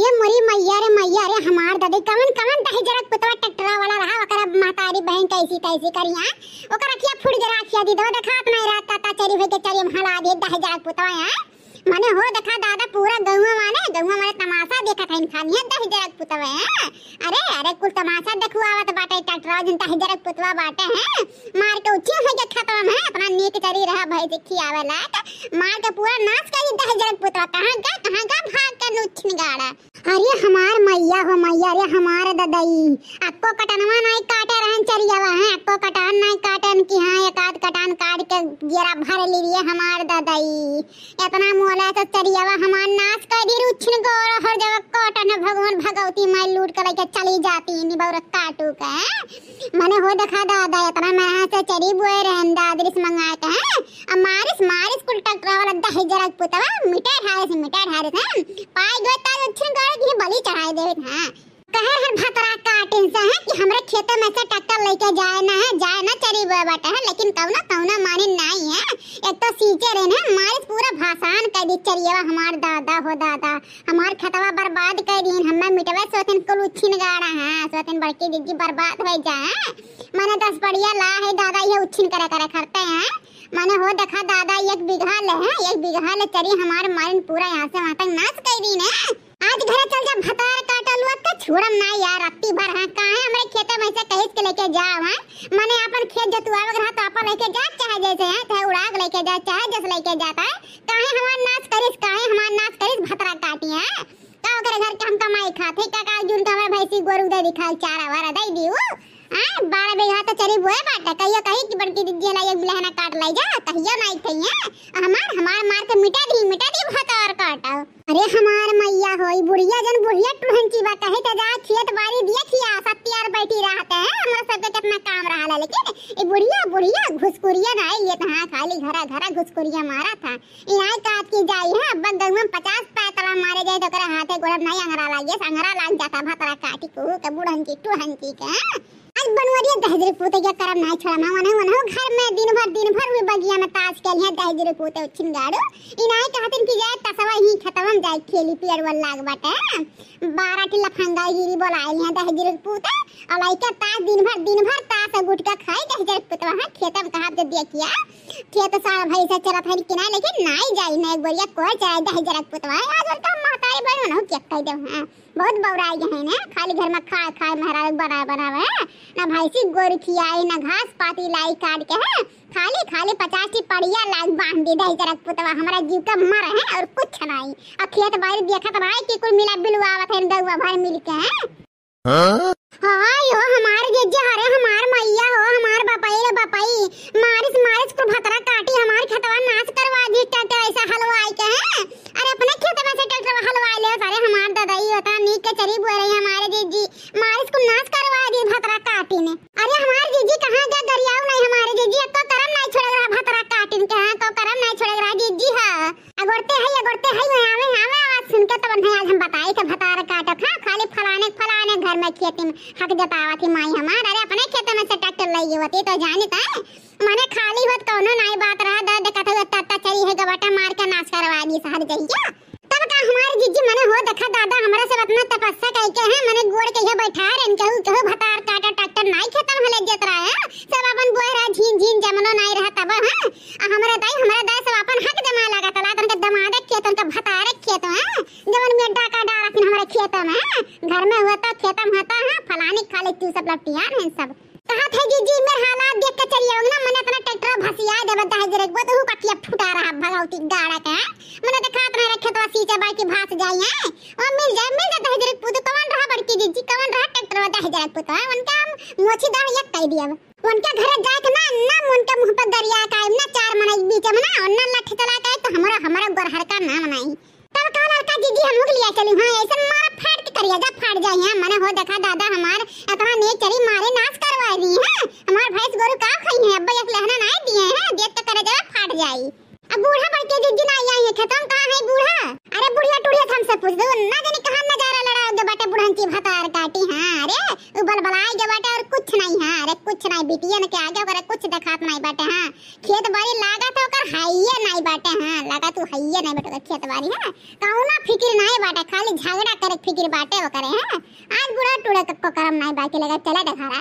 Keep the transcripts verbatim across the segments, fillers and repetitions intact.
ए मोरी मइया रे मइया रे, हमार दादी, कवन कवन दहिजरक पुतवा ट्रैक्टरवा वाला रहा, ओकर महतारी बहिन कैसी तैसी करिया, ओकर अखिया फूट गया, अखिया दी दो देखात नहीं रहता, ता चरी भई के चरी में हला दिए दहिजरक पुतवा है। मने हो देखा दादा, पूरा गौवा वाले, गौवा वाले तमाशा देखत है, खानिया दहिजरक पुतवा है। अरे अरे, कुल तमाशा देखुआवत बाटे ट्रैक्टरवा, जिन दहिजरक पुतवा बाटे हैं, मार के उछिन होइ के खेतवा में, अपना नीक चरी रहा भैंस खियावे लायक, मार के पूरा नाश कर दी दहिजरक पुतवा। कहाँ का, कहाँ का भाग के नुच्छिन गाड़ा। अरे हमार मइया हो मइया रे, हमार ददई, अक्को कटनवा नाई काटे रहन चरियावा है, अक्को कटान नाई काटन कि हाँ, एक आध कटान काट के गेरा भर ली रे हमार ददई। इतना मोला से चरियावा हमार नाश कर दी, रुच्छिन गोर हर जगह काटन है, भगवान भगवती माई लूट के लेके चली जाती निबौर काटू के। मने हो देखा दादा, इतना मेहनत से चरी बोए रहन दादरिस मंगा के, हैं? अब मारिस, मारिस कुल ट्रैक्टर वाला दहिजरक पुतवा, मिटा ढारिस, मिटा ढारिस, हैं? पाई गो ताज उच्छिन गाड़ के बलि चढ़ाई देवे, हैं? कहे हर भतरा काटिन से, हैं, कि हमरे खेते में से ट्रैक्टर लेके जाए ना है, जाए ना चरी बोए बाटे, हैं? लेकिन कौनो, कौनो मानिन नाई है। एक तो सींचे रहे ना, मारिस पूरा भाषान कर दी चरियावा हमार दादा हो दादा। हमार खेतवा बर्बाद कर दीन, हमें मिटवे सोतिन कुल उच्छिन गाड़ा है, सोतिन बड़की जिज्जी बर्बाद होइ जाए। मने दस बढ़िया ला है दादा, ये उच्छिन करे करे करते हैं। मने हो देखा दादा, एक बीघा ले है, एक बीघा ले चरी हमार मारिन पूरा यहाँ से वहाँ तक नाश कर दीन है। आज घरे चल जा भतार काटल हुआ के छोड़म ना यार, रत्ती भर है काहे हमरे खेते में से कहिस के लेके जाओ है। मने अपन खेत जतुआवे के रहा तो अपन लेके जा, चाहे जैसे है, चाहे उड़ा के लेके जा, चाहे जस लेके जाता है। काहे हमार नाश करिस, काहे हमार नाश करिस भतरा काटी है। का ओकरे घर के हम कमाई खात है, का, का जून का हमारे भैंसी गोरू दे दिखाल चारा वारा दे दी उ? हाँ, बारह बीघा तो चरी बोए बाटे, कहियो कही कि बड़की दीदी ला एक बिलहना काट लाई जा, कहियो नाई कहिए। हमार, हमार मार के मिटा दी, मिटा दी भतार काटा। अरे हमार मइया हो, ई बुढ़िया जन बुढ़िया टुहंची बा, कहे त जा खेत बारी देखिया, सत्तियार बैठी रहत है, हमरा सबके कितना काम रहा, लेकिन ई बुढ़िया, बुढ़िया घुसकुरिया ना आई, ये तो हाँ खाली घरा, घरा घुसकुरिया मारा था। इनाई काट के जाई है, अब गंगवा में पचास पैतला मारे जाए तो ओकरे हाथे गोड़े नहीं अंगरा लागे, संगरा लाग जाता भतरा काटी को के बुढ़न की टुढ़न की के। आज बनवरिया दहिजरी पूते के करम नहीं छोड़ा, मैं वने वने घर में दिन भर, दिन भर वे बगिया में ताश खेली है दहिजरी पूते उच्छिन गाड़ू। इनाई कहतिन कि जाए तसवा ही खेतवा में जाए खेली पियर वाला लाग बाटे। बारह ठी लफंगा गिरी बोलाए लिया दहिजरी पूते। और लइका ताश दिन भर, दिन भर ताश गुटका खाई दहिजरी पुतवा है खेत में कहा जब देखिया। खेत सारा भैंसा चरत है कि ना, लेकिन नाई जाई ना एक बोरिया कोई चराई दहिजरी पुतवा है। आज उनका महतारी बहन उन्हों क्या कह दे हैं। बहुत बौराई गए हैं ना, खाली घर में खाए खाए मेहरारू बनाए बनावे, ना भैंसी गोरू खियाई, ना घास पाती लाई काट के है, खाली खाली पचास ठी पड़िया लाग बांध दी दहिजरक पुतवा, हमरा जीव का मर है और कुछ नहीं। और खेत बाड़ी देखत रहे कि कुल मिला बिलुआवत है गौवा भर मिल के है। हाँ? हाँ यो हमार जीजी, अरे हमार मइया हो, हमार बपई रे बपई, मारिस मारिस कुल भतरा काटी हमार खेतवा नाश करवा दी ट्रैक्टर ऐसा हलवाई के है। अरे अपने खेत में से ट्रैक्टर हलवाई ले, अरे हमार ददई होता नीक के चरी बोए रही हमारे जीजी, मारिस कुल नाश करवा दी भतरा काटी ने। अरे हमार जीजी कहाँ गया गरियाऊ नहीं हमारे जीजी, एको करम नहीं छोड़े रहा भतरा काटिन के, हाँ, एको करम नहीं छोड़े रहा जीजी, हाँ। अगोरते है, अगोरते है, मैं आवे, आवे आवाज सुन के तब नहीं आज हम बताई के भतार काटत, हाँ, खाली फलाने, फलाने घर में खेती में हक जतावत ही माई हमार, अरे अपने खेत में से ट्रैक्टर लई गई होती तो जानित है, मने खाली होत कौनो नाई बात रहा, दे देखत हुए तत्ता चरी है गबटा मार के नाश करवा दी सहर जइया। तब का हमार जीजी मने हो देखा दादा, हमरा सब अपना तपस्या कई के है, मने गोड़ के ये बैठा रहन, केहू, केहू भतार काटा ट्रैक्टर नाई खेत में ले जत रहा है, सब अपन बोए रहा, झीन, झीन जमनो नाई रहा तब, हाँ, आ हमरा दाई, हमरा दाई सब अपन हक जमाए लागत ला, तनके दमादे खेत, तनके भतारे खेत, हाँ, जवन में डाका डारत हमरा खेत में, हाँ, घर में होता, खेत में होता, हाँ, फलानी खाली तू सब लपटियान है सब। कहत है जीजी, मेर हालात देख के चली आओगे ना, मने अपना ट्रैक्टर भसिया देबे दहेज रे, वो तो हु कटिया फुटा रहा भगवती गाड़ा के। मने देखात नहीं रखे तो सींचे बाकी भास जाई है। ओ मिल जाए, मिल जाए दहेज रे पुत, कवन रहा बड़की जीजी, कवन रहा ट्रैक्टर दहेज रे पुत, हाँ? उनका हम मोछी दाढ़ एक कह दिया। उनके घरे जाए के ना, ना उनके मुंह पर गरिया का, ना चार मनई बीच में ना, और ना लठ चला के, तो हमारा, हमारा गोरहर का नाम नहीं। तब कहा लड़का, "जीजी, हमहू के लिया चली, हाँ, ऐसे मारा फाट के करिया जा फाट जाई है, मने हो देखा दादा हमार, इतना नेक चरी मारे नाश करवा रही है, हमार भैंस गोरू का खाई है, अब्बा एक लहना नाई दिए हैं, देख तो करे जरा फाट जाई।" अब बूढ़ा बड़के जीजी ना आई है, खेतों कहाँ है बूढ़ा? अरे बुढ़िया टुढ़िया से हमसे पूछ दो, ना जाने कहाँ नजारा लड़ा दे बाटे बुढ़न की भतार काटी, हाँ, अरे, उ बलबलाए के बाटे और कुछ नहीं है, अरे कुछ नहीं, बिटिया ने के आगे ओकरे कुछ देखात नहीं बाटे, हाँ, खेत बाड़ी लागत है ओकर हाइये नहीं बाटे। बाटे, हाँ, लगा तू हइये नहीं बेटा खेत बारी, हाँ, कौनो फिकिर नहीं बाटे, खाली झगड़ा करे फिकिर बाटे ओकरे, हाँ। आज बूढ़ा टूढ़ा को करम नहीं बाकी लगा, चला डे घरा।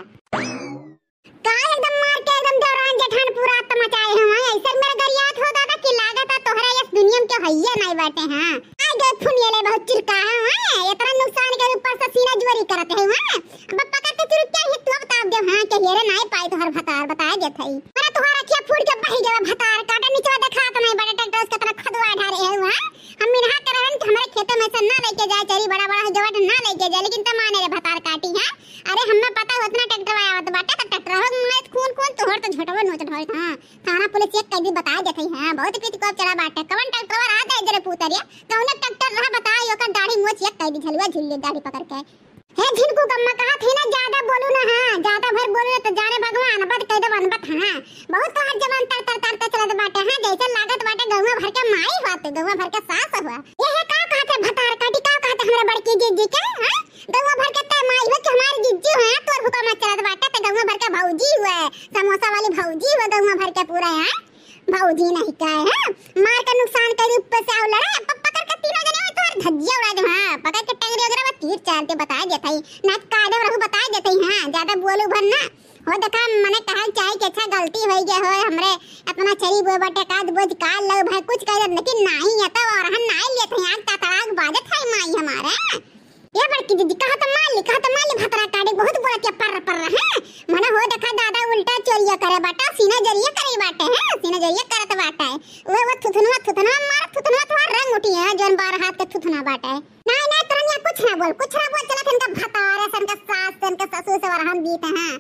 का एकदम मार के एकदम देवरान जेठान पूरा आत्मा मचाए हो, हाँ, ऐसे मेरा गरियात हो दादा कि लागत है तोहरा यस दुनिया में के हइये नहीं बाटे, हाँ। आ गए फुनियले बहुत चिरका है, हाँ, इतना नुकसान के ऊपर से सीना जुआरी करत है, हाँ। अब पकड़ के चुरुक क्या ही तू बता दे, हाँ, के हेरे नहीं पाई तोहर भतार, बताए देत है। अरे तोहर अखिया फूट के बही गवा भतार, काटे निचवा देखात नहीं बड़े ट्रैक्टर से कितना खदवा ढारे है, हाँ। हम मिनहा करन कि हमरे खेते में से ना लेके जाए, चरी बड़ा बड़ा है जवाट ना लेके जाए, लेकिन त माने रे भतार काटी, हाँ। अरे हमें पता हो उतना ट्रैक्टर आवत बाटे, त ट्रैक्टर हो मैं खून खून तोहर त झोटवा नोच ढोए, हाँ। थाना पुलिस एक कैदी बताए देते हैं, हाँ, बहुत पीत को चला बाटे। कवन ट्रैक्टर आ दे जरे पूतरिया, कौन ट्रैक्टर रहा बताओ, ओकर दाढ़ी मोछ एक कैदी झलुआ झुल्ली दाढ़ी पकड़ के। हे झिनकू कम्मा कहत है ना, ज्यादा बोलू ना, हाँ, ज्यादा भर बोलू ना तो जाने भगवान, बद कह देब अनबत, हाँ। बहुत तोहर जबान तर तर तर तर चलत बाटे, हाँ, जैसे लागत बाटे गौवा भर के माई हुआ तू, गौवा भर के सास हुआ। ये है का कहत है भतार काटी, का कहत है हमरा बड़की जीजी के, हाँ? गौवा भर के ते माई हुआ कि हमारी जीजी हुआ, तोर हुक्म चलत बाटे, ते गौवा भर के भौजी हुआ, समोसा वाली भौजी हुआ गौवा भर के पूरा, हाँ? भौजी नहीं का है, हाँ? मार के नुकसान कर ऊपर से आओ लड़ा, प-, पकड़ के तीनों जने में तोहर धज्जिया उड़ा दे, हाँ, पकड़ के टंगरी वगैरह में तीर चार के बताए देते ही, ना कायदे में रहू बताए देते ही, हाँ, ज्यादा बोलू भर ना। हो देखा, मने कहल चाहे कि अच्छा गलती हो गया हो, हमरे इतना चरी बोए बाटे, काद बोझ काल लग भाई कुछ कह दे, लेकिन नहीं, ये तो और हम नहीं लेते हैं, आग तातड़ाग बाजत है माई हमारे। ये बड़की दीदी, कहा तो मार ली, कहा तो मार ली, भतरा काटे, बहुत बोलत है, पर्र, पर्र, हैं? मने हो देखा, दादा उल्टा चोरिया करे बाटा, सीना जरिया करे बाटे, हैं? सीना जरिया करत बाटे। वो, वो थुथुनवा, थुथुनवा मार, थुथुनवा थोड़ा रंग उठी है, जौन बारह हाथ के थुथुना बाटे। नहीं, नहीं, तरनिया, कुछ ना बोल, कुछ ना बोल, चला इनका भतारे से, इनका सास से, इनका ससुर से वरहन बीत है, हैं?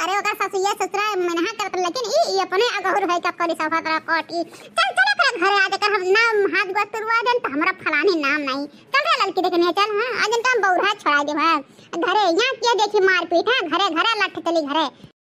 अरे, ओकर ससुया ससुरा मिनहा करत, लेकिन ई, ई अपने अगहुर है, का करी सफा तरह कोटी। चल, चल, ओकरा घरे आज अगर हम नाम हाथ गोड़ तुरवा देन, तो हमरा फलानी नाम नहीं। चल रे ललकी देखनी है, चल, हाँ, आज इनका हम बौरा छोड़ा दे, हाँ। घरे, यहाँ के देखी मारपीट, हाँ, घरे, घरे लठ चली, घरे।